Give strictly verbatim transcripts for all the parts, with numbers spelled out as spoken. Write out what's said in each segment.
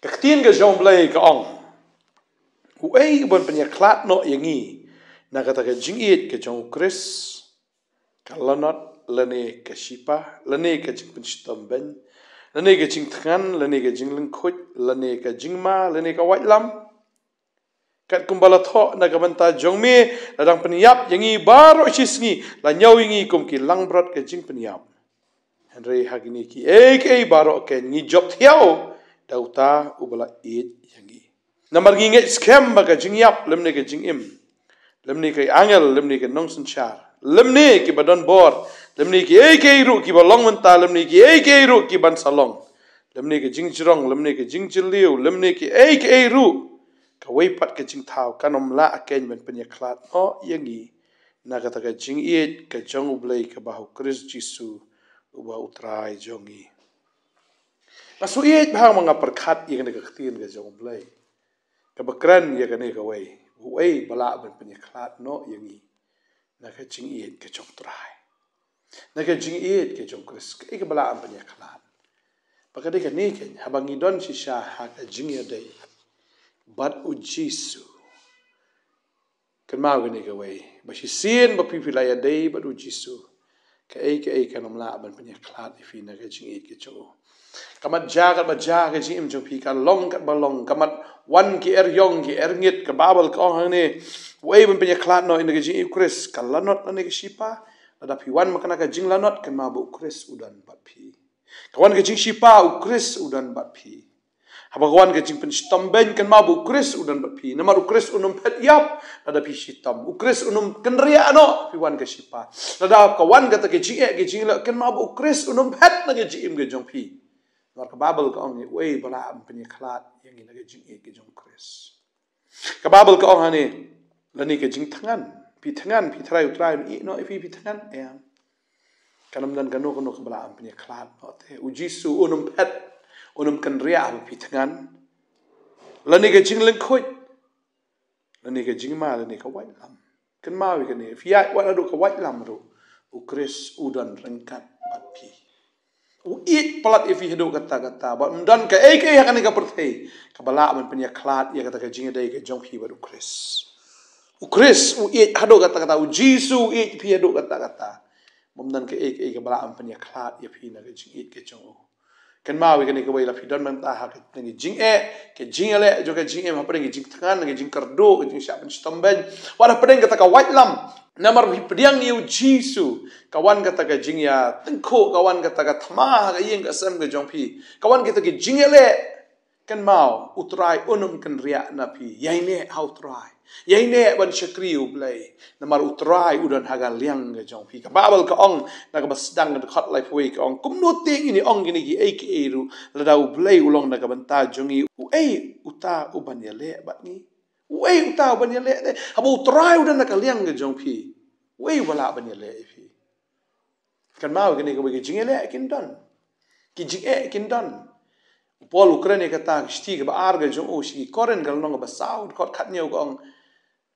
Ka ktien ka jong U Blei ka ong, uei u ban pynïakhlad noh ïa ngi na kata ka jingïeit ka jong U Khrist? Ka lanot lane ka shipa, lane ka jingpynshitom beiñ, lane ka jingthngan, lane ka jinglyngkhuid, lane ka jingma, lane ka waitlam? Kat kumba la thoh na ka bynta jong me, la dang pynïap ïa ngi baroh shi sngi, la ñiew ïa ngi kum ki langbrot ka jingpynïap. Hynrei ha kine kiei kiei baroh kein ngi jop thiaw da uta uba la ïeit ïa ngi. Namar ngi ngeit skhem ba ka jingïap, lymne ka jingim, lymne ka angel, lymne ka nongsynshar, lymne kiba don bor, lymne kiei kiei ruh kiba long mynta, lymne kiei kiei ruh kiban sa long, lymne ka jingjrong, lymne ka jingjylliew, lymne kiei kiei ruh, kawei pat ka jingthaw kan ym lah kein ban pynïakhlad noh ïa ngi na kata ka jingïeit ka jong U Blei kaba ha U Khrist Jisu uba U Trai jong ngi. Nga shu ïeit bha ma nga pyrkhat ïa kane ka ktien ka jong U Blei kaba kren ïa kane kawei, uei ba lah ban pynïakhlad noh ïa ngi na ka jingïeit ka jong U Trai, na ka jingïeit ka jong U Khrist? Kaei kaba lah ban pynïakhlad? Ba ka dei kane kein, haba ngi don shisha ha ka jingïadei bad U Jisu. Kynmaw kane kawei, ba shisien ba phi phi la ïadei bad U Jisu, kaei kaei kan ym lah ban pynïakhlad ïa phi na ka jingïeit ka jong u. Ka mat ja, ka mat ja ka jingim jong phi, ka long ka ba long, ka mat wan ki er ïong ki er ngit, ka Baibl ka ong hangne, uei ban pynïakhlad noh ïa ngi na ka jingïeit U Khrist? Ka lanot lane ka shipa? Lada phi wan ma kane ka jinglanot, kynmaw ba U Khrist u don bad phi. Ka wan ka jingshipa, U Khrist u don bad phi. Haba ka wan ka jingpynshitom beiñ, kynmaw ba U Khrist u don bad phi. Namar U Khrist un ym phet ïap lada phi shitom. U Khrist un ym kynriah noh phi wan ka shipa. Lada ka wan kata ka jingeh ka jingleh, kynmaw ba U Khrist un ym phet na ka jingim ka jong phi. Namar ka Baibl ka ong, uei ba lah ban pynïakhlad ïa ngi na ka jingeh ka jong U Khrist? Ka Baibl ka ong hangne, lane ka jingthngan. Phi thngan, phi tharai U Trai un ïehnoh ïa phi, phi thngan? Em. Kan ym don kano kano kaba lah ban pynïakhlad noh te. U Jisu un ym phet, un ym kynriah haba phi thngan. Lane ka jinglyngkhuid, lane ka jingma, lane ka waitlam. Kynmaw ïa kane, phi ïaid wat haduh ka waitlam ruh, U Khrist u don ryngkat bad phi. U ïeit palat ïa phi haduh katta katta. Bad ym don kaei kaei ha kane ka pyrthei kaba lah ban pynïakhlad ïa kata ka jingïadei ka jong phi bad U Khrist. U Khrist u ïeit haduh katta katta, U Jisu u ïeit phi haduh katta katta. Bym don kaei kaei kaba lah ban pynïakhlad ïa phi na ka jingïeit ka jong u. Kynmaw ïa kane kawei, la phi don mynta ha ka jingeh, ka jingïaleh jong ka jingim, hapdeng ka jingthngan, ka jingkyrduh, ka jingshah pynshitom beiñ, wat hapdeng kata ka waitlam. Namar phi pdiang ïa U Jisu, ka wan kata ka jingïatyngkhuh, ka wan kata ka thma ha ka ïing ka sem ka jong phi, ka wan kata ka jingïaleh. Kynmaw, U Trai un ym kynriah na phi. Ïaineh ha U Trai, ïaineh ban shakri U Blei. Namar U Trai u don ha ka liang ka jong phi. Ka Baibl ka ong na kaba sdang, dkhot laiphew wei, ka ong, kumno te ngin ïa ong kine kiei kiei ruh lada U Blei u long na ka bynta jong ngi? Uei uta u ban ïaleh bad ngi? Uei uta u ban ïaleh? Haba U Trai u don na ka liang ka jong phi, uei uba lah ban ïaleh ïa phi? Kynmaw ïa kane kawei, ki jingeh kin don. Ki jingeh kin don. U Paul u kren ïa kata, ka shithi kaba ar ka jong u sha ki Korinth, ka lynnong kaba saw, dkhot khathynñiew, ka ong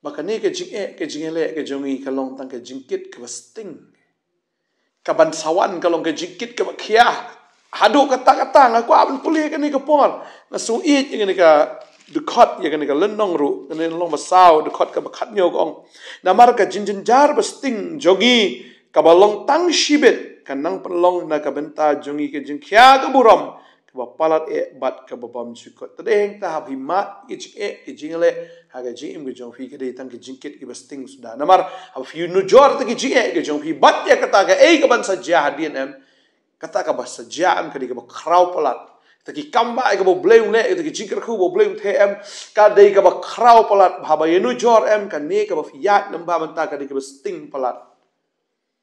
ba kane ka jingeh, ka jingïaleh ka jong ngi ka long tang ka jingkit kaba sting. Kaban sa wan ka long ka jingkit kaba khia. Haduh katta katta, nga kwah ban pule kane ka por. Nga shu ïeit ïa kane ka dkhot, ïa kane ka lynnong ruh, kane ka lynnong ba saw, dkhot kaba khathynñiew, ka ong, namar ka jingjynjar ba sting jong ngi kaba long tang shibit, ka nang pynlong na ka bynta jong ngi ka jingkhia ka burom kaba palat eh bad kaba bymjukut. Te dei hangta, haba phi mad ïa ka jingeh ka jingleh ha ka jingim ka jong phi, ka dei tang ka jingkit kaba sting suda. Namar haba phi nujor ïa ka jingeh ka jong phi bad ïa kata kaei kaban sa jia hadien, em, kata kaba sa jia, em, ka dei kaba khraw palat. Kata ki kam ba, eh, kaba U Blei u leh, kata ki jingkyrkhu ba U Blei u theh, em, ka dei kaba khraw palat. Haba ïanujor, em, kane kaba phi ïaid lyngba mynta ka dei kaba sting palat.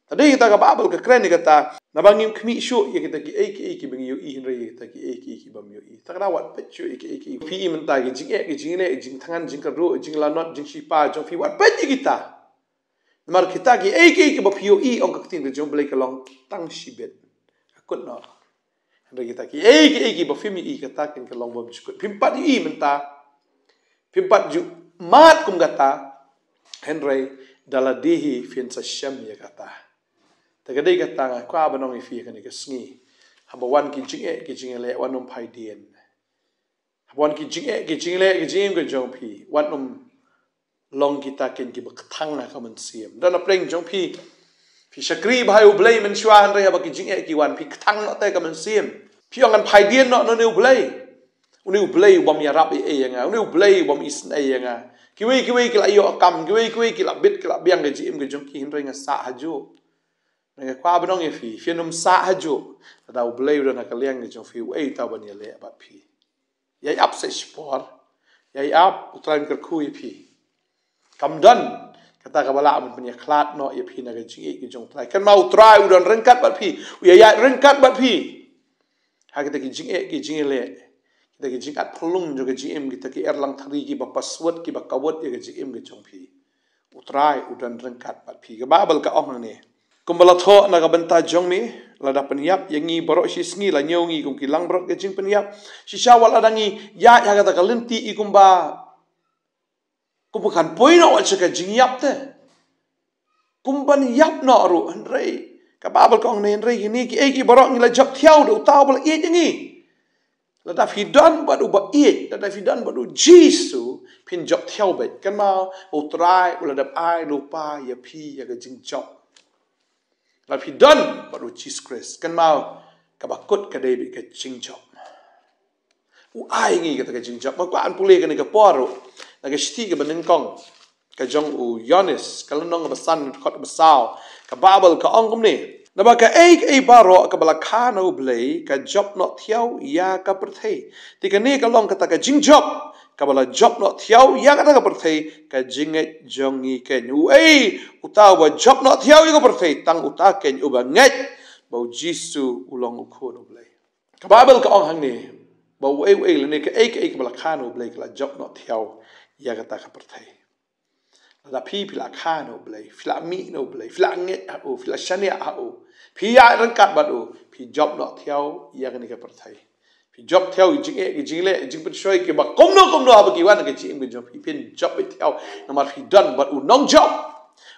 Te dei kata ka Baibl ka kren ïa kata, naba ngim khmih shuh ïa kita kiei kiei kiba ngi ïohi, hynrei ïa kita kiei kiei ki bym ïohi. Te kata, wat peit shuh ïa kiei kiei phi ïohi mynta, ki jingeh, ki jingleh, ki jingthngan, jingkyrduh, jinglanot, jingshipa jong phi, wat peit ïa kita. Namar kita kiei kiei kiba phi ïohi, ong ka ktien ka jong U Blei, ka long tang shibit. Ka kut noh. Hynrei kita kiei kiei kiba phim ïohi, kata kin ka long bymjukut. Phim pat ïohi mynta, phim pat ju mad kum kata, hynrei da lade hi phin sa shem ïa kata. Te ka dei kata nga kwah ban ong ïa phi kane ka sngi, haba wan ki jingeh ki jingleh, wat nym phai dien. Haba wan ki jingeh, ki jingleh, ki jingim ki jong phi, wat nym long kita kin kiba kthang ha ka mynsiem. Don hapdeng jong phi, phi shakri bha ïa U Blei mynshuwa, hynrei haba ki jingeh ki wan, phi kthang noh te ka mynsiem. Phi ong ngan phai dien noh na une U Blei. Une U Blei u bym ïarap ei ei ïa nga, une U Blei u bym isynei ïa nga. Kiwei kiwei ki la ïoh kam, kiwei kiwei ki la bit, ki la biang ka jingim ka jong ki, hynrei nga sah hajuh. Nga kwah ban ong ïa phi, phin ym sah hajuh. Lada U Blei u don ha ka liang ka jong phi, uei uta uban ïaleh bad phi? Ïai ap sa shipor, ïai ap, U Trai un kyrkhu ïa phi. Kam don kata kaba lah ban pynïakhlad noh ïa phi na ka jingïeit ka jong U Trai. Kynmaw, U Trai u don ryngkat bad phi, u ïaid ryngkat bad phi ha kita ki jingeh ki jingïaleh, kita ki jingat phyllung jong ka jingim, kita ki erlang thari kiba password, kiba kawut ïa ka jingim ka jong phi. U Trai u don ryngkat bad phi. Ka Baibl ka ong hangne, kumba la thoh na ka bynta jong me, lada pynïap ïa ngi baroh shisngi, la ñiew ngi kum ki langbrot ka jingpynïap. Shisha wat lada ngi ïaid ha kata ka lynti i kumba, kumba kan poi noh wat sha ka jingïap te, kumban ïap noh ruh, hynrei ka Baibl ka ong ne, hynrei kine kiei kiei baroh ngi la jop thiaw da uta uba la ïeit ïa ngi. Lada phi don bad uba ïeit, lada phi don bad U Jisu, phin jop thiaw beit. Kynmaw, U Trai u la dep ai lypa ïa phi ïa ka jingjop. Lada phi don bad U Jisu Khrist, kynmaw, kaba kut ka dei beit ka jingjop. U ai ngi kata ka jingjop. Nga kwah ban pule kane ka por ruh na ka shithi kaba nyngkong ka jong u Ïoannis, ka lynnong kaba san, dkhot kaba saw. Ka Baibl ka ong kumne: Naba kaei kaei baroh kaba la kha na U Blei ka jop noh thiaw ïa ka pyrthei. Te kane ka long kata ka jingjop, kaba la jop noh thiaw ïa kata ka pyrthei, ka jingngeit jong ngi keiñ. Uei uta uba jop noh thiaw ïa ka pyrthei? Tang uta keiñ uba ngeit ba U Jisu u long U Khun U Blei. Ka Baibl ka ong hangne ba uei uei, lane kaei kaei kaba la kha na U Blei ka la jop noh thiaw ïa kata ka pyrthei. Lada phi, phi la kha na U Blei, phi la mih na U Blei, phi la ngeit ha u, phi la shaniah ha u, phi ïaid ryngkat bad u, phi jop noh thiaw ïa kane ka pyrthei. Phi jop thiaw ïa ki jingeh, ki jingleh, ki jingpynshoi kiba kumno kumno haba ki wan ha ka jingim ka jong phi, phin jop thiaw, namar phi don bad U Nongjop.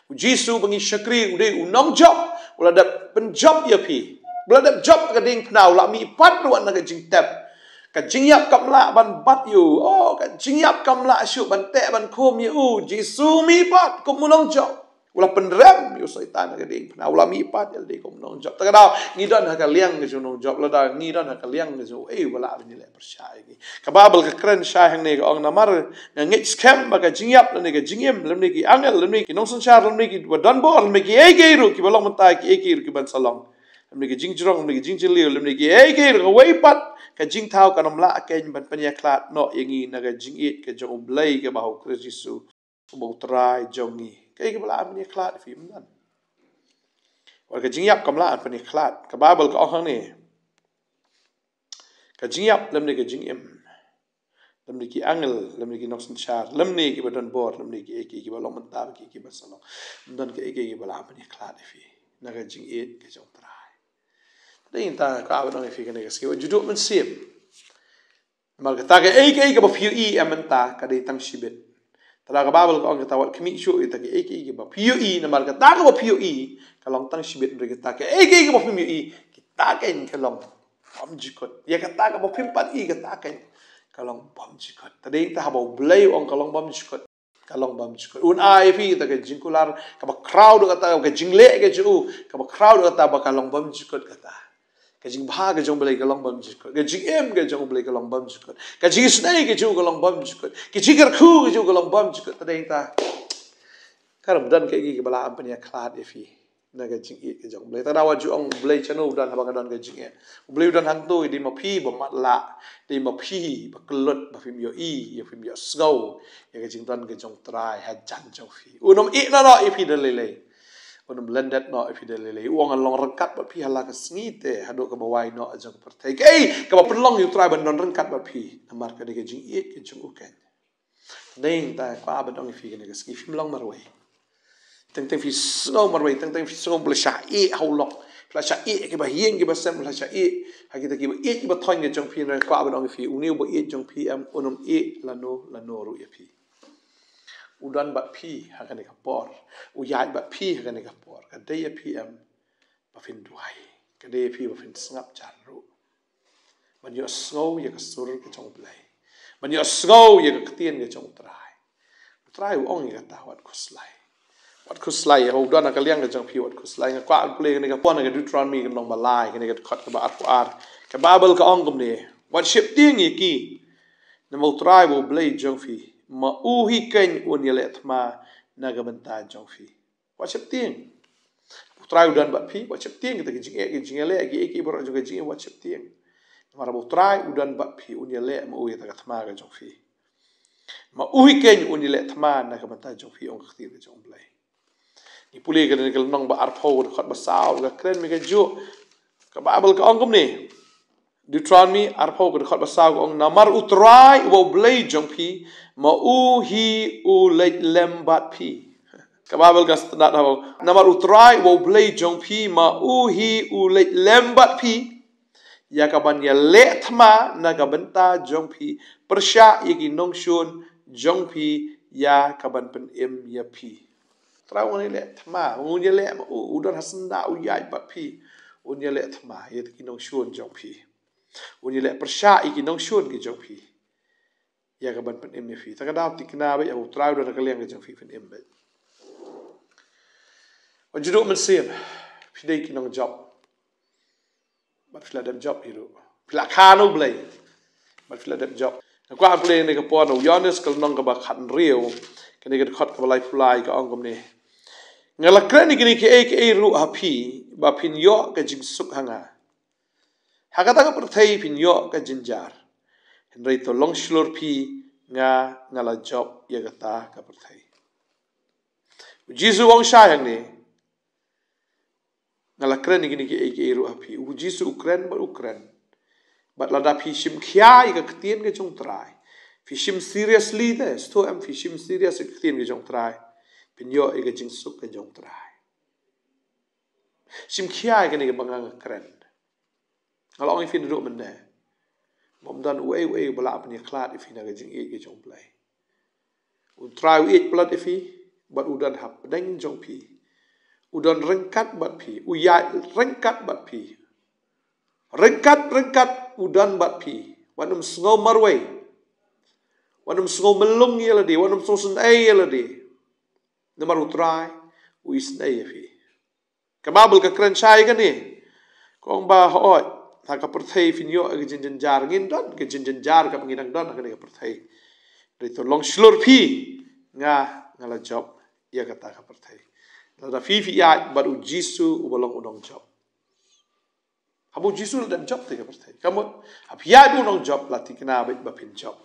U Jisu ba ngi shakri u dei U Nongjop. U la dep pynjop ïa phi, u la dep jop ka diengphna, u la mihpat ruh na ka jingtep. Ka jingïap kam lah ban bat ïa u. Oh, ka jingïap kam lah shuh ban teh ban khum ïa u. Jisu mihpat kum U Nongjop. U la pynrem ïa u Soitan na ka diengphna, u la mihpat ïa lade kum U Nongjop. Te ka daw ngi don ha ka liang ka jong U Nongjop, lada ngi don ha ka liang ka jong u, uei uba lah ban ïaleh pyrshah ïa ngi? Ka Baibl ka kren shai hangne, ka ong: Namar nga ngeit skhem ba ka jingïap lane ka jingim, lymne ki angel, lymne ki nongsynshar, lymne kiba don bor, lymne kiei kiei ruh kiba long mynta, kiei kiei ruh kiban sa long, lymne ka jingjrong, lymne ka jingjylliew, lymne kiei kiei ruh, kawei pat ka jingthaw kan ym lah keiñ ban pynïakhlad noh ïa ngi na ka jingïeit ka jong U Blei kaba ha U Khrist Jisu uba U Trai jong ngi. Kaei kaba lah ban ïakhlad ïa phi? Ym don. Wat ka jingïap kam lah ban pynïakhlad. Ka Baibl ka ong hangne, ka jingïap lymne ka jingim, lymne ki angel, lymne ki nongsynshar, lymne kiba don bor, lymne kiei kiei kiba long mynta, kiei kiba sa long, ym don kaei kaei kaba lah ban ïakhlad ïa phi na ka jingïeit ka jong U Trai. Te dei nangta ka kwah ban ong ïa phi kane ka sngi, wat ju duh mynsiem. Namar kata kaei kaei kaba phi ïohi mynta ka dei tang shibit. Te da ka Baibl ka ong, kata wat khmih shuh ïa kata kaei kaei kaba phi ïohi, namar kata kaba phi ïohi ka long tang shibit, hynrei kata kaei kaei kaba phim ïohi, kata keiñ ka long bymjukut. Ïa kata kaba phim pat ïohi, kata keiñ ka long bymjukut. Te dei nangta haba U Blei u ong ka long bymjukut, ka long bymjukut. Un ai ïa phi kata ka jingkular kaba khraw da kata, ka jingleh ka jong u kaba khraw da kata ba ka long bymjukut kata. Ka jingbha ka jong U Blei ka long bymjukut. Ka jingim ka jong U Blei ka long bymjukut. Ka jingisynei ka jong u ka long bymjukut. Ka jingkyrkhu ka jong u ka long bymjukut. Te dei nangta ka ym don kaei kaei kaba lah ban pynïakhlad ïa phi na ka jingïeit ka jong U Blei. Te da wat ju ong U Blei shano u don haba nga don ka jingeh. U Blei u don hangto, dei ma phi ba matlah, dei ma phi ba kyllut, ba phim ïohi, ïa phim ïohsngew ïa ka jingdon ka jong U Trai hajan jong phi. Un ym ïeh noh noh ïa phi da lei lei. Un ym lyndet noh ïa phi da lei lei. U ong ngan long ryngkat bad phi ha la ka sngi te haduh kaba wai noh jong ka pyrthei. Kaei kaba pynlong ïa U Trai ban don ryngkat bad phi? Namar ka dei ka jingïeit ka jong u keiñ. Te dei nangta kwah ban ong ïa phi kane ka sngi, phim long marwei. Teng teng phi sngew marwei, teng teng phi sngew ba la shah ïeh ha u lok, phi la shah ïeh kiba ïing kiba sem, phi la shah ïeh ha kita kiba ïeit kiba thoiñ ka jong phi, nga kwah ban ong ïa phi, une uba ïeit jong phi em, un ym ïeh lano lano ruh ïa phi. U don bad phi ha kane ka por. U ïaid bad phi ha kane ka por. Ka dei ïa phi em ba phin duwai. Ka dei ïa phi ba phin sngap jan ruh ban ïohsngew ïa ka sur ka jong U Blei. ban ïohsngew ïa ka ktien ka jong U Trai. U Trai u ong ïa kata, wat khuslai. Wat khuslai, ïa u don ha ka liang ka jong phi, wat khuslai. Nga kwah pule kane ka por na ka Deuteronomy ka lynnong ba lai, kane ka dkhot kaba arphew ar. Ka Baibl ka ong kumne: Wat sheptieng ïa ki, namar U Trai uba U Blei jong phi, ma u hi keiñ un ïaleh thma na ka bynta jong phi. Wat sheptieng. U Trai u don bad phi, wat sheptieng. Kita ki jingeh, ki jingeh, ki, ki baroh jong ka jingeh, wat sheptieng. Namar ba U Trai u don bad phi, un ïaleh ma u ïa kata ka thma ka jong phi. Ma u hi keiñ un ïaleh thma na ka bynta jong phi, ong ka ktien ka jong U Blei. Ngi pule kane ka lynnong ba arphew, ka dkhot ba saw, ka kren me ka juh. Ka Baibl ka ong kumne. Deuteronomy arphew, ka dkhot ba saw, ka ong: Namar U Trai uba U Blei jong phi, ma u hi u leit lem bad phi. Ka Baibl ka stad ha: Namar U Trai uba U Blei jong phi, ma u hi u leit lem bad phi, ïa kaban ïaleh thma na ka bynta jong phi, pyrshah ïa ki nongshun jong phi, ïa kaban pynim ïa phi. U Trai un ïaleh thma, un ïaleh, u, u don ha syndah, u ïaid bad phi. Un ïaleh thma ïa ki nongshun jong phi. Un ïaleh pyrshah ïa ki nongshun ki jong phi, ïa kaban pynim ïa phi. Ta ka daw thikna beit, U Trai u don ha ka liang ka jong phi, pynim beit. Wat ju duh mynsiem, phi dei ki nongjop. Bad phi la dep jop hi ruh. Phi la kha na U Blei. Bad phi la dep jop. Nga kwah pule kane ka por na u Ïoannis ka lynnong kaba khathynriew, kane ka dkhot kaba laiphew lai, ka ong kumne: Nga la kren ïa kine kiei kiei ruh ha phi, ba phin ïoh ka jingsuk ha nga. Ha kata ka pyrthei phin ïoh ka jynjar. Hynrei to long shlur phi, nga, nga la jop ïa kata ka pyrthei. U Jisu u ong shai hangne: Nga la kren ïa kine kiei kiei ruh ha phi. U Jisu u kren bad u kren. Bad lada phi shim khia ïa ka ktien ka jong U Trai, phi shim seriously te, sngewthuh em, phi shim serious ïa ka ktien ka jong U Trai, phin ïoh ïa ka jingsuk ka jong U Trai. Shim khia ïa kane kaba nga nga kren. Nga la ong ïa phi naduh mynne, ym don uei uei uba lah ban ïakhlad ïa phi na ka jingïeit ka jong U Blei. U Trai u ïeit palat ïa phi, bad u don hapdeng jong phi. U don ryngkat bad phi, u ïaid ryngkat bad phi. Ryngkat, ryngkat u don bad phi. Wat nym sngew marwei. Wat nym sngew myllung ïa lade, wat nym sngew sngewsynei ïa lade. Namar U Trai u isynei ïa phi. Ka Baibl ka kren shai kane. Ka ong ba, hooid, ha ka pyrthei phin ïoh ka jingjynjar. Ngin don ka jingjynjar kaba ngi dang don ha kane ka pyrthei. Hynrei to long shlur phi, nga, nga la jop ïa kata ka pyrthei. Lada phi phi ïaid bad U Jisu uba long u nongjop. Haba U Jisu u la dep jop te ka pyrthei. Ka mut, haba phi ïaid bad u nongjop, la thikna beit ba phin jop.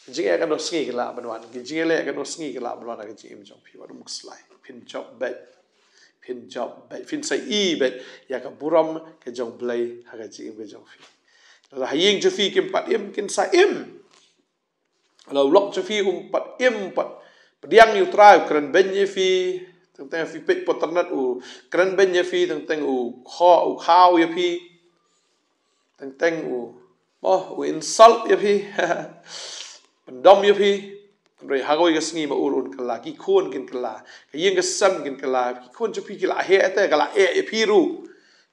Ki jingeh katno sngi ki lah ban wan, ki jingeh leh katno sngi ki lah ban wan ha ka jingim jong phi, wat nym khuslai. Phin jop beit. Phin jop beit. Phin sa ïohi beit ïa ka burom ka jong U Blei ha ka jingim ka jong phi. Lada ha ïing jong phi kim pat im, kin sa im. Lada u lok jong phi um pat im, um pat pdiang ïa U Trai, u kren beiñ ïa phi, teng teng phi peit por internet u kren beiñ ïa phi, teng teng u kho, u khaw ïa phi, teng teng u, oh, u insult ïa phi, pyndom ïa phi. Hynrei ha kawei ka sngi ma ur un kylla, ki khun kin kylla, ka ïing ka sem kin kylla, ki khun jong phi ki la heh te, ka la eh ïa phi ruh.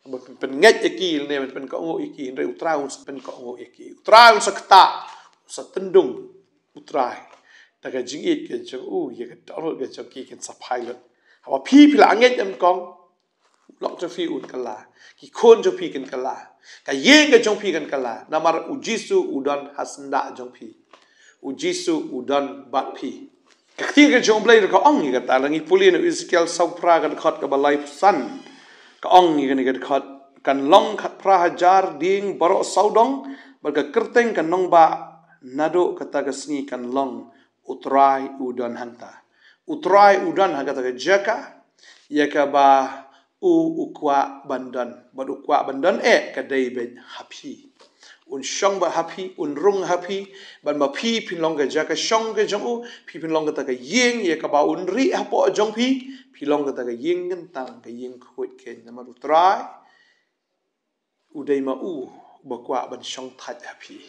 Ba phin pynngeit ïa ki, lane ban pynkohnguh ïa ki, hynrei U Trai un sa pynkohnguh ïa ki. U Trai un sa ktah, un sa tyndung, U Trai. Da ka jingïeit ka jong u, ïa ka dohnud ka jong ki kin sa phai lut. Haba phi phi la ngeit nyngkong, u lok jong phi un kylla, ki khun jong phi kin kylla, ka ïing ka jong phi kan kylla. Namar U Jisu u don ha syndah jong phi. U Jisu u don bad phi. Ka ktien ka jong U Blei ruh ka ong ïa kata, lada ngi pule na u Ezekiel sawphra ka dkhot kaba laiphew san. Ka ong ïa kane ka dkhot, kan long khatphra hajar dieng baroh sawdong, bad ka kyrteng kan long ba naduh kata ka sngi kan long, U Trai u don hangta. U Trai u don ha kata ka jaka, ïa kaba u, u kwah ban don, bad u kwah ban don eh ka dei beit ha phi. Un shong bad ha phi, un rung ha phi, bad ma phi phin long ka jaka shong ka jong u, phi phin long kata ka ïing ïa kaba un rieh hapoh jong phi, phi long kata ka ïing kyntang, ka ïing khuid keiñ. Namar U Trai u dei ma u uba kwah ban shong thait ha phi.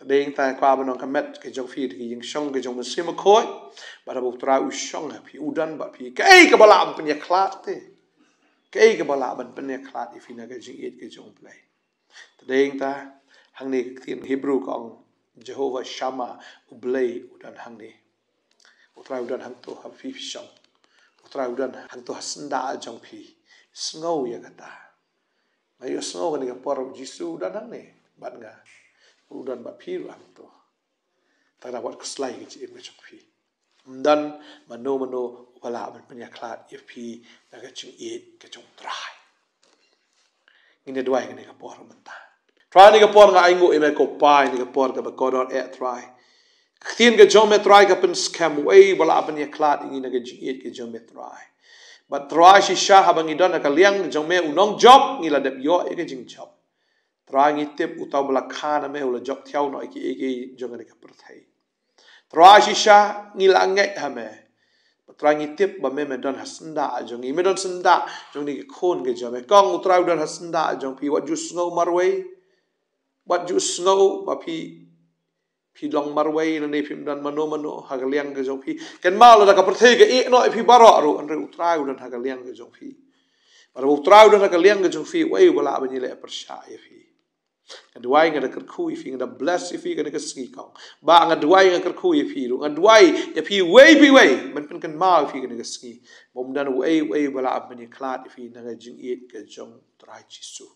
Te dei tang kwah ban ong ka met ka jong phi ka ïing shong ka jong U Mynsiem Bakhuid, bad haba U Trai u shong ha phi, u don bad phi, kaei kaba lah ban pynïakhlad te? Kaei kaba lah ban pynïakhlad ïa phi na ka jingïeit ka jong U Blei? Te dei tang hangne ka ktien Hebru ka ong, Jehovah Shammah, U Blei u don hangne. U Trai u don hangto ha phi phi shong. U Trai u don hangto ha syndah jong phi. Sngew ïa kata. Nga ïohsngew kane ka por U Jisu u don hangne bad nga. U don bad phi ruh hangto. Tang da wat khuslai ka jingim ka jong phi. Ym don mano mano uba lah ban pynïakhlad ïa phi na ka jingïeit ka jong U Trai. Ngin ïa duwai kane ka por mynta. Trai, kane ka por nga ainguh ïa me ko Pa, kane ka por kaba kordor eh Trai. Ka ktien ka jong me Trai ka pynskhem, uei uba lah ban ïakhlad ïa ngi na ka jingïeit ka jong me Trai. Bad Trai shisha haba ngi don ha ka liang ka jong me u nongjop ngi la dep ïoh ïa ka jingjop. Trai ngi tip uta uba la kha na me u la jop thiaw noh ïa kiei kiei jong kane ka pyrthei. Trai shisha ngi la ngeit ha me. Trai ngi tip ba me me don ha syndah jong ngi, me don syndah jong kine ki khun ki jong me. Kong U Trai u don ha syndah jong phi, wat ju sngew marwei. Wat ju sngew ba phi, phi long marwei lane phim don mano mano ha ka liang ka jong phi. Kynmaw lada ka pyrthei ka ïeh noh ïa phi baroh ruh, hynrei U Trai u don ha ka liang ka jong phi. Bad U Trai u don ha ka liang ka jong phi, uei uba lah ban ïaleh pyrshah ïa phi. Nga duwai, nga da kyrkhu ïa phi, nga da bless ïa phi kane ka sngi Kong. Bad nga duwai, nga kyrkhu ïa phi ruh, nga duwai ïa phi uwei pa uwei, ban pynkynmaw ïa phi kane ka sngi ba ym don uei uei uba lah ban ïakhlad ïa phi na ka jingïeit ka jong U Trai Jisu.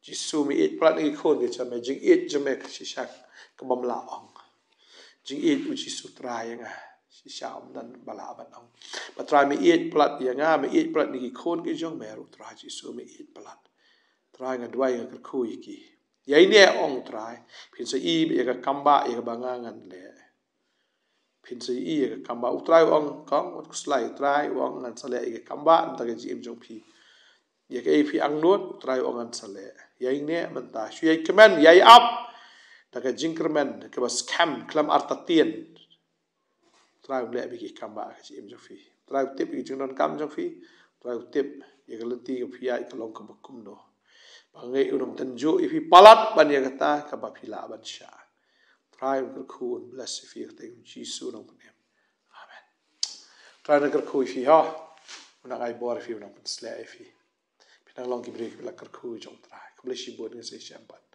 Jisu, me ïeit palat ïa ki khun ki jong me, jingïeit jong me ka shisha kaba ym lah ong. Jingïeit U Jisu Trai ïa nga shisha ym don ba lah ban ong. Bad Trai, me ïeit palat ïa nga, me ïeit palat ïa ki khun ki jong me ruh Trai Jisu, me ïeit palat. Trai, nga duwai, nga kyrkhu ïa ki. Ïa ine ong Trai, phin sa ïohi ïa ka kam ba ïa kaba nga ngan leh. Phin sa ïohi ïa ka kam ba U Trai u ong, Kong, wat khuslai, U Trai u ong ngan sa leh ïa ka kam ba na ka bynta ka jingim jong phi. Ïa kaei phi angnud, U Trai u ong ngan sa leh. Ïa ine mynta, shu ïa kmen, ïa ap da ka jingkyrmen kaba skhem khlem artatien. U Trai u leh bad ki kam ba ka jingim jong phi. U Trai u tip ïa ka jingdonkam jong phi. U Trai u tip ïa ka lynti ka phi ïa ka long kaba kumno. Ba ngi u nang tynjuh ïa phi palat ban ïa kata kaba phi lah ban shah. U Trai un kyrkhu, un bless ïa phi ha ka kyrteng U Jisu u nongpynim. Amen. U Trai un kyrkhu ïa phi ho. Un nang ai bor ïa phi, un nang pynsleh ïa phi. Phi nang long ki briew kiba la kyrkhu jong U Trai. Khublei shibun, ngin sa ïashem pat.